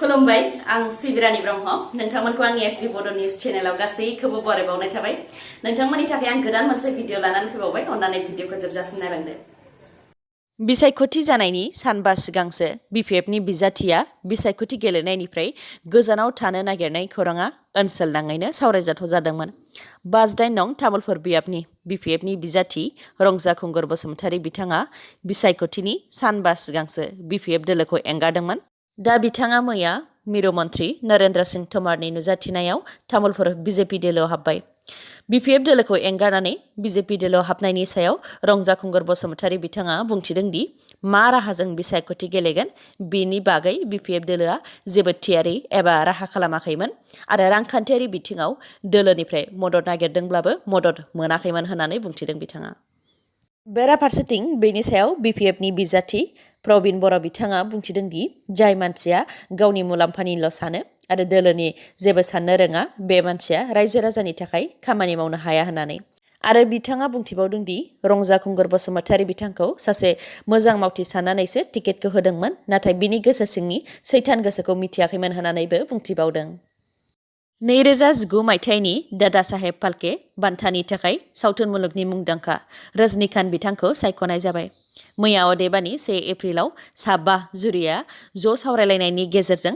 खुलुमबाय आं सिबिरानि ब्रह्म नोंथांमोनखौ आंनि sbbodonews चेनेलाव गासैखौबो बरायबावनाय थाबाय नोंथांमोननि थाखाय आं गोदान मोनसे भिडिअ लानानै फैबावबाय अन्नानै भिडिअखौ जोबजासिम नायलांदो बिसायख'थि जानायनि सानबा सिगांसो बिपिएफनि बिजाथिया बिसायख'थि गेलेनायनिफ्राय गोजानाव थानो नागिरनाय खौराङा ओनसोल नाङैनो सावरायजाथाव जादोंमोन। 59 नं तामुलपुर बियाबनि बिपिएफनि बिजाथि रंजा खुंगुर बसुमतारी बिथाङा बिसायख'थिनि सानबा सिगांसो बिपिएफ दोलोखौ एंगारदोंमोन। दा बिथाङा मैया मिरु मन्त्रि नरेन्द्र सिंह तोमारनि नुजाथिनायाव तामुलपुर बिजेपि दोलोआव हाबबाय। बिपिएफ दोलोखौ एंगारनानै बिजेपि दोलोआव हाबनायनि सायाव रंजा खुंगुर बसुमतारी बिथाङा बुंथिदों दि मा राहाजों बिसायख'थि गेलेगोन बेनि बागै बिपिएफ दोलोआ जेबो थियारि एबा राहा खालामाखैमोन आरो रांखान्थियारि बिथिङाव दोलोनिफ्राय मदद नागिरदोंब्लाबो मदद मोनाखैमोन होननानै बुंथिदों बिथाङा। बेराफारसेथिं बेनि सायाव बिपिएफनि बिजाथि प्रबिन बर' बिथाङा बुंथिदों दि जाय मानसिया गावनि मुलाम्फानिल' सानो आरो दोलोनि जेबो साननो रोङा बे मानसिया रायजो राजानि थाखाय खामानि मावनो हाया होननानै आरो बिथाङा बुंथिबावदों दि रंजा खुंगुर बसुमतारी बिथांखौ सासे मोजां मावथि साननानैसो टिकेटखौ होदोंमोन नाथाय बिनि गोसो सिंनि सैथान गोसोखौ मिथियाखैमोन होननानैबो बुंथिबावदों। 2019 मायथाइनि दादा साहेब फाल्के बान्थानि थाखाय सावथुन मुलुगनि मुंदांखा रजनीकान्त बिथांखौ सायख'नाय जाबाय। मैया अदेबानि 1 एप्रिलाव साबा जुरिया ज' सावरायलायनायनि गेजेरजों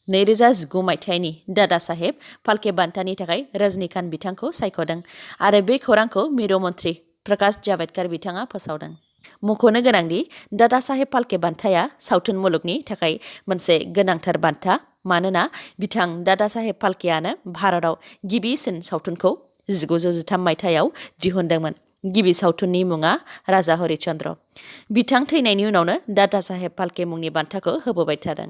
2019 मायथाइनि दादा साहेब फाल्के बान्थानि थाखाय रजनीकान्त बिथांखौ सायख'दों आरो बे खौरांखौ मिरु मन्त्रि प्रकाश जावडेकर बिथाङा फोसावदों। मख'नो गोनांदि दादा साहेब फाल्के बान्थाया सावथुन मुलुगनि थाखाय मोनसे गोनांथार बान्था मानोना बिथां दादा साहेब फाल्केआनो भारताव गिबिसिन सावथुनखौ 1913 मायथाइयाव दिहुनदोंमोन। गिबि सावथुननि मुङा राजा हरिचन्द्र। बिथां थैनायनि उनावनो दादा साहेब फाल्के मुंनि बान्थाखौ होबोबाय थादों।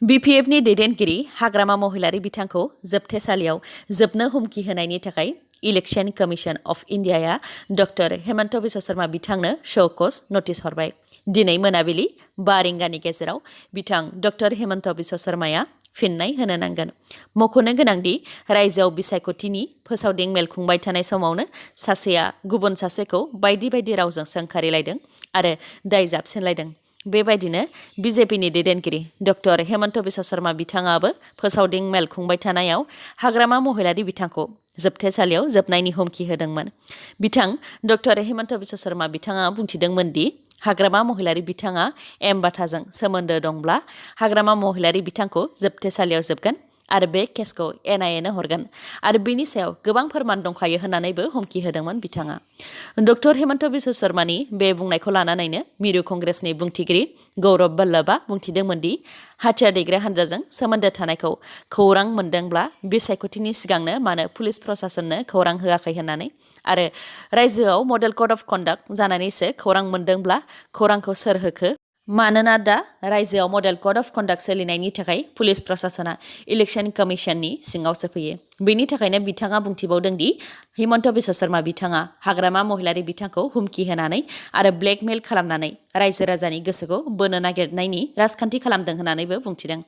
बिपिएफनि दैदेनगिरि हाग्रामा महिलारी बिथांखौ जोबथेसालियाव जोबनो हुमखि होनायनि थाखाय इलेक्शन कमिशन अफ इन्डियाया डक्टर हेमन्त बिश्व शर्मा बिथांनो शो कज नटिस हरबाय। दिनै मोनाबिलि 5 रिंगानि गेजेराव बिथां डक्टर हेमन्त बिश्व शर्माया फिननाय होनो नांगोन। मख'नो गोनांदि रायजोआव बिसायख'थिनि फोसावदिं मेल खुंबाय थानाय समावनो सासेया गुबुन सासेखौ बायदि बायदि रावजों सोंखारिलायदों आरो दाय जाबसिनलायदों। बेबायदिनो बिजेपिनि दैदेनगिरि डक्टर हेमन्त बिश्व शर्मा बिथाङाबो फोसावदिं मेल खुंबाय थानायाव हाग्रामा महिलारी बिथांखौ जोबथेसालियाव जोबनायनि हुमखि होदोंमोन। बिथां डक्टर हेमन्त बिश्व शर्मा बिथाङा बुंथिदोंमोन दि हाग्रामा महिलारी बिथाङा एमबाथाजों सोमोन्दो दंब्ला हाग्रामा महिलारी बिथांखौ जोबथेसालियाव जोबगोन आरो बे केसखौ एनआइएनो हरगोन आरो बेनि सायाव गोबां फोरमान दंखायो होननानैबो हुमखि होदोंमोन बिथाङा। डक्टर हेमन्त बिश्व शर्मानि बे बुंनायखौ लानानैनो मिरु कंग्रेसनि बुंथिगिरि गौरब बल्लभआ बुंथिदोंमोन दि हाथियार दैग्रा हान्जाजों सोमोन्दो थानायखौ खौरां मोनदोंब्ला बिसायख'थिनि सिगांनो मानो पुलिस प्रशासननो खौरां होआखै होननानै आरो रायजोआव मडेल कड अफ कन्डाक्ट जानानैसो खौरां मोनदोंब्ला खौरांखौ सोर होखो मानोना दा रायजोआव मडेल कड अफ कन्डाक्ट सोलिनायनि थाखाय पुलिस प्रशासना इलेक्शन कमिशननि सिङावसो फैयो। बेनि थाखायनो बिथाङा बुंथिबावदों दि हेमन्त बिश्व शर्मा बिथाङा हाग्रामा महिलारी बिथांखौ हुमखि होनानै आरो ब्लेकमेल खालामनानै रायजो राजानि गोसोखौ बोनो नागिरनायनि राजखान्थि खालामदों होननानैबो बुंथिदों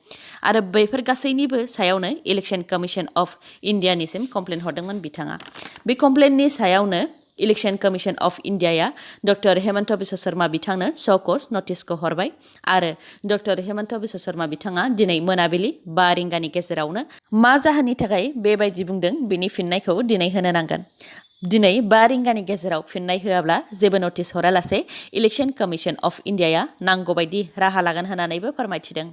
आरो बेफोर गासैनिबो सायावनो इलेक्शन कमिशन अफ इन्डियानिसिम कमप्लेन हरदोंमोन बिथाङा। बे कमप्लेननि सायावनो इलेक्शन कमिशन अफ इन्डियाया डक्टर हेमन्त बिश्व शर्मा बिथांनो शो कज नटिसखौ हरबाय आरो डक्टर हेमन्त बिश्व शर्मा बिथाङा दिनै मोनाबिलि 5 रिंगानि गेजेरावनो मा जाहोननि थाखाय बेबायदि बुंदों बेनि फिननायखौ दिनै होनो नांगोन। दिनै 5 रिंगानि गेजेराव फिननाय होआब्ला जेबो नटिस हरालासे इलेक्शन कमिशन अफ इन्डियाया नांगौबायदि राहा लागोन होननानैबो फोरमायथिदों।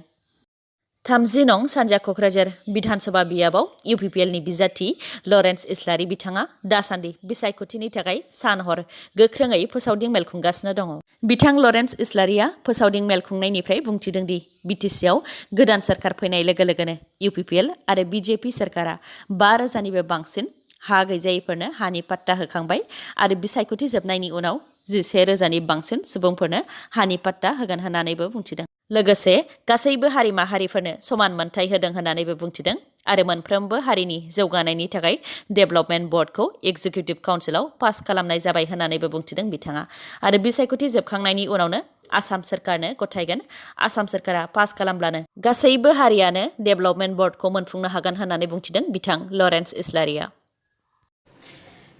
30 नं सानजा क'क्राझार बिधानसभा बियाबाव इउपिपिएलनि बिजाथि लरेन्स इस्लारि बिथाङा दासान्दि बिसायख'थिनि थाखाय सान हर गोख्रोङै फोसावदिं मेल खुंगासिनो दङ। बिथां लरेन्स इस्लारिया फोसावदिं मेल खुंनायनिफ्राय बुंथिदों दि बिटिसिआव गोदान सोरखार फैनाय लोगो लोगोनो इउपिपिएल आरो बिजेपि सोरखारा 5,000निबो बांसिन हा गैजायैफोरनो हानि पाट्टा होखांबाय आरो बिसायख'थि जोबनायनि उनाव 11,000नि बांसिन सुबुंफोरनो हानि पाट्टा होगोन होननानैबो बुंथिदों। लोगोसे गासैबो हारि माहारिफोरनो समान मोनथाय होदों होननानैबो बुंथिदों आरो मोनफ्रोमबो हारिनि जौगानायनि थाखाय डेभेलपमेन्ट बर्डखौ एग्जिकिउटिभ काउन्सिलाव पास खालामनाय जाबाय होननानैबो बुंथिदों बिथाङा आरो बिसायख'थि जोबखांनायनि उनावनो आसाम सोरखारनो गथायगोन। आसाम सोरखारा पास खालामब्लानो गासैबो हारियानो डेभेलपमेन्ट बर्डखौ मोनफुंनो हागोन होननानै बुंथिदों बिथां लरेन्स इस्लारिया।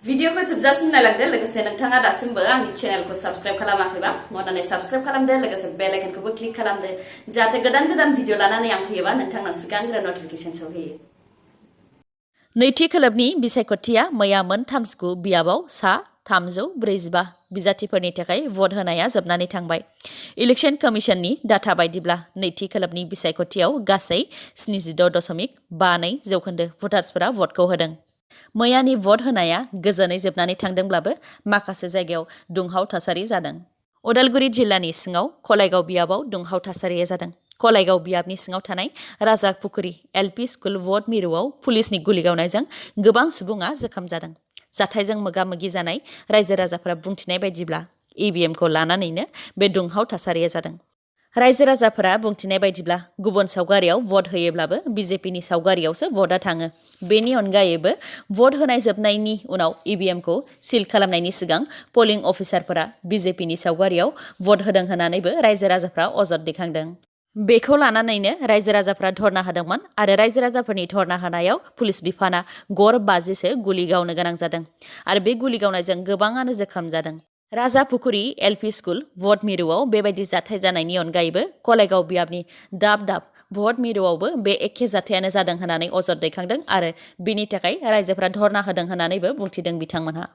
भिडिअखौ जोबजासिम नायलांदो लोगोसे नोंथाङा दासिमबो आंनि चेनेलखौ साबस्क्राइब खालामाखैबा अन्नानै साबस्क्राइब खालामदो लोगोसे बेल आइकनखौबो क्लिक खालामदो जाहाथे गोदान भिडिअ लानानै आं फैयोबा नोंथांनाव सिगांग्रो नटिफिकेसन सौहैयो नैथि खोलोबनि बिसायख'थिया मैया मोन 39 बियाबाव सा 345 बिजाथिफोरनि थाखाय भट होनाया जोबनानै थांबाय। इलेक्शन कमिशननि डाटा बायदिब्ला नैथि खोलोबनि बिसायख'थियाव गासै 76.52% भटार्सफोरा भटखौ होदों। मैयानि भट होनाया गोजोनै जोबनानै थांदोंब्लाबो माखासे जायगायाव दुंहाव थासारि जादों। उदालगुरि जिल्लानि सिङाव खलायगाव बियाबाव दुंहाव थासारिया जादों। खलायगाव बियाबनि सिङाव थानाय राजाब पुखुरी एलपि स्कुल भट मिरुआव पुलिसनि गुलि गावनायजों गोबां सुबुङा जोखोम जादों। जाथायजों मोगा-मोगि जानाय रायजो राजाफोरा बुंथिनाय बायदिब्ला इभिएमखौ लानानैनो बे दुंहाव थासारिया जादों। रायजो राजाफोरा बुंथिनाय बायदिब्ला गुबुन सावगारियाव भट होयोब्लाबो बिजेपिनि सावगारियावसो भटआ थाङो। बेनि अनगायैबो भट होनाय जोबनायनि उनाव इभिएमखौ सिल खालामनायनि सिगां पोलिं अफिसारफोरा बिजेपिनि सावगारियाव भट होदों होननानैबो रायजो राजाफ्रा अजद दैखांदों। बेखौ लानानैनो रायजो राजाफ्रा धरना होदोंमोन आरो रायजो राजाफोरनि धरना होनायाव पुलिस बिफाना गर 50सो गुलि गावनो गोनां जादों आरो बे गुलि गावनायजों गोबाङानो जोखोम जादों। राजाब पुखुरी एलपि स्कुल भट मिरुआव बेबायदि जाथाय जानायनि अनगायैबो खलायगाव बियाबनि दाब भट मिरुआवबो बे एखे जाथायानो जादों होननानै अजद दैखांदों आरो बिनि थाखाय रायजोफ्रा धरना होदों होननानैबो बुंथिदों बिथांमोनहा।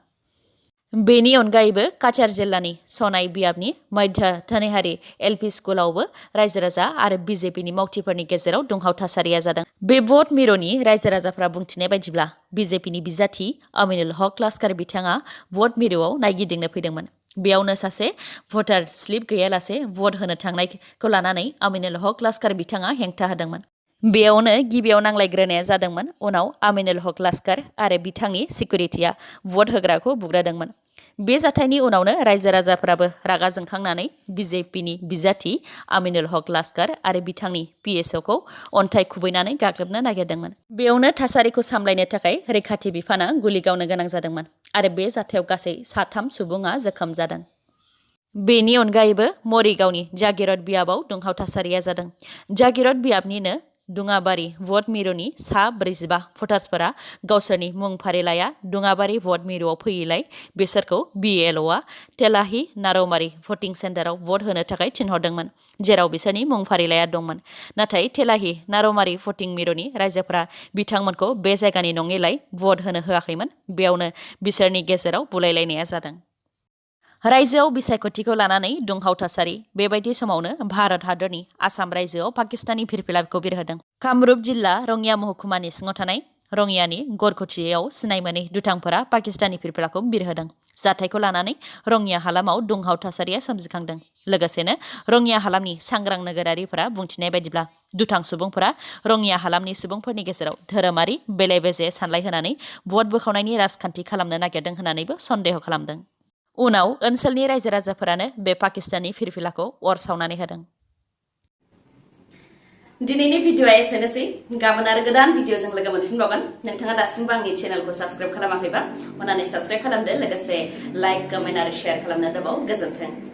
बेनि अनगायैबो काछार जिल्लानि सनाय बियाबनि मध्य धनेहारि एलपि स्कुलावबो रायजो राजा आरो बिजेपिनि मावथिफोरनि गेजेराव दुंहाव थासारिया जादों। बे भट मिरुनि रायजो राजाफ्रा बुंथिनाय बायदिब्ला बिजेपिनि बिजाथि अमिनुल हक लास्कार बिथाङा भट मिरुआव नायगिदिंनो फैदोंमोन। बेयावनो सासे भटार स्लिप गैयालासे भट होनो थांनायखौ लानानै अमिनुल हक लास्कार बिथाङा हेंथा होदोंमोन। बेयावनो गिबियाव नांलायग्रोनाया जादोंमोन। उनाव अमिनुल हक लास्कार आरो बिथांनि सिकिउरिटिया भट होग्राखौ बुग्रादोंमोन। बे जाथायनि उनावनो रायजो राजाफोराबो रागा जोंखांनानै बिजेपिनि बिजाथि अमिनुल हक लास्कार आरो बिथांनि पिएसअखौ अन्थाइ खुबैनानै गाग्लोबनो नागिरदोंमोन। बेयावनो थासारिखौ सामलायनो थाखाय रैखाथि बिफाना गुलि गावनो गोनां जादोंमोन आरो बे जाथायाव गासै 3 सुबुङा जोखोम जादों। बेनि अनगायैबो मरिगावनि जागिरद बियाबाव दुंहाव थासारिया जादों। जागिरद बियाबनिनो दुङाबारि भट मिरुनि सा 45 भटार्सफोरा गावसोरनि मुं फारिलाइया दुङाबारि भट मिरुआव फैयैलाय बिसोरखौ बिएलअआ तेलाही नारौमारि भटिं सेन्टाराव भट होनो थाखाय थिनहरदोंमोन, जेराव बिसोरनि मुं फारिलाइया दंमोन। नाथाय तेलाही नारौमारि भटिं मिरुनि रायजोफोरा बिथांमोनखौ बे जायगानि नङैलाय भट होनो होआखैमोन। बेयावनो बिसोरनि गेजेराव बुलायलायनाया जादों। रायजोआव बिसायख'थिखौ लानानै दुंहाव थासारि। बेबायदि समावनो भारत हादरनि आसाम रायजोआव पाकिस्तानी फिरफिलाखौ बिरहोदों। कामरुप जिल्ला रङिया महकुमानि सिङाव थानाय रङियानि गरखथियाव सिनाय मोनै दुथांफोरा पाकिस्तानी फिरफिलाखौ बिरहोदों। जाथायखौ लानानै रङिया हालामाव दुंहाव थासारिया सोमजिखांदों। लोगोसेनो रङिया हालामनि सांग्रां नोगोरारिफोरा बुंथिनाय बायदिब्ला दुथां सुबुंफोरा रङिया हालामनि सुबुंफोरनि गेजेराव धोरोमारि बेले-बेजे सानलाय होनानै भट बोखावनायनि राजखान्थि खालामनो नागिरदों होननानैबो सन्देह खालामदों। उनाव ओनसोलनि रायजो राजाफोरानो बे पाकिस्तानी फिरफिलाखौ अर सावनानै होदों। दिनैनि भिडिअआ एसेनोसै। गाबोन आरो गोदान भिडिअजों लोगो मोनफिनबावगोन। नोंथाङा दासिमबो आंनि चेनेलखौ साबस्क्राइब खालामाखैबा अन्नानै साबस्क्राइब खालामदो लोगोसे लाइक, कमेन्ट आरो शेयार खालामनो दाबाव। गोजोन्थों।